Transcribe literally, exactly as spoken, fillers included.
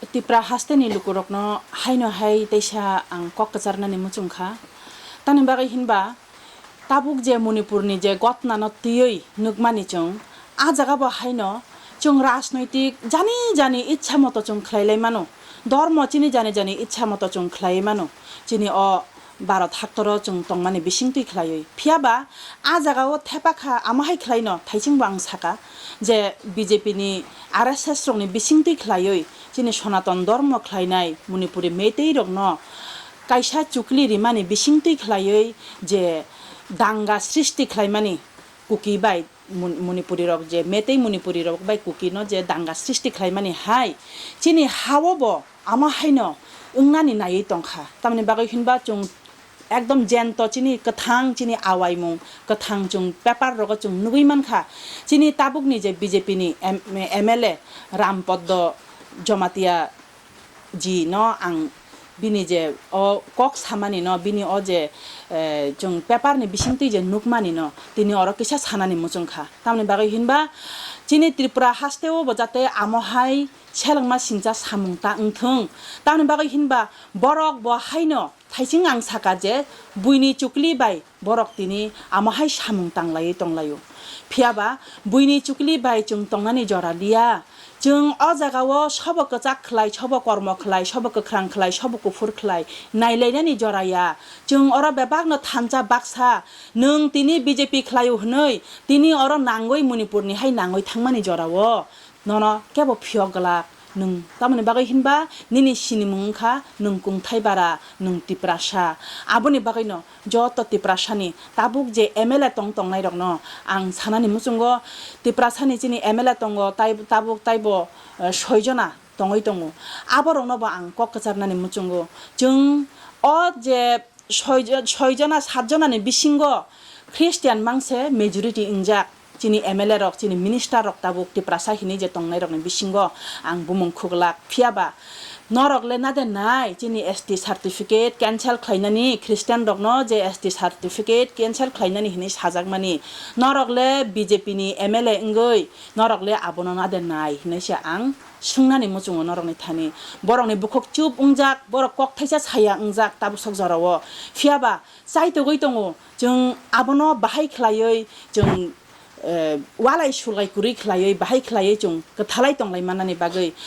Tipra hasteni lukurokno haino hai teisa ang kok kwcharnani muchung kha. Tamni bagwi hinba tabuk je Manipurni je gotnano twiwi nukmani chwng, a jaga bo haino chwng rajnoitik jani jani ichha moto chwng khlai lai mano, dormo chini jani jani ichha moto chwng khlai mano, chini o Bharat haktoro chwng tongmani bisingtwi khlaiwi. Phiyaba a jagao thepa kha, amo hai khlaino thaichingbo ang saka je B J P ni R S S rokni bisingtwi khlaiwi chini Sanatan dormo khlainai Manipuri Meitei rokno kaisa chukli rimani bisingtwi khlaiwi je danga srishti khlaimani Kuki bai Mun-, Manipuri rok je Meitei Manipuri rok bai Kuki no je danga srishti khlaimani hai chini hao bo amo haino wngnani naiwi tongkha. Tamni bagwi hinba chwng ekdom jento chini kwthang chini awaimung kwthang chwng paper rogo chwng nugwi mankha. Chini tabukni je B J P ni M-, M L A Ram Poddo Jomatia ji no ang bini je o kok samani no, bini o je, eh, chwng paper ni bisingtwi je nukmani no, tini oro kisa sanani muchung kha. Tamni bagwi hinba chini Tripura hasteo bo jate amo hai selengma singcha samung ta wngthung. Tamni bagwi hinba borok bo haino thaiching ang saka je buini chukli bai borok tini amo hai samung tanglaiwi tonglaio. Phiyaba buini chukli bai chwng tongnani jora liya. Chwng o jagao sobo kwchak khlai, sobo kormo khlai, sobo kwkhrang khlai, sobo kuphur khlai nailainani jora ya. Chwng oro bebakno thansa baksa, nwng tini B J P khlaio hwnwi tini oro nangwi Manipurni hai nangwi thangmani jorao nono kebo phiyok glak. Nwng tamoni bagwi hinba nini sinimung wngkha nwng kungthai bara, nwng Tiprasa. Aboni bagwino joto Tiprasani tabuk je M L A tong tongnai rokno ang sanani muchungo, Tiprasani chini M L A tongo tai tabuk taibo, eh, soi jona tongwi tongo. Aborokno bo ang kok kwcharnani muchungo. Chwng o je soi jo-, soi jona, sat jonani bisingo Christian mangse majority wngjak. Chini M L A rok, chini minister rok tabuk Tiprasa hinwi je tongnai rokni bisingo ang bumung khuglak. Phiyaba norok le nade nai chini S T certificate cancel khlainani, Christian rokno je S T certificate cancel khlainani hinwi sajakmani, norok le B J P ni M L A wngwi norok le abono nade nai hinwi se ang sungnani muchungo norokni thani. Borokni bukhuk chup wngjak, borok kok thaisa saya wngjak tabuk sok jorao. Phiyaba chaitogwi tongo, chwng abono bahai khlaiwi chwng, eh, walai sulai kwrwi khlaiwi, bahai khlaiwi chwng kwthalai tonglai mannani bagwi.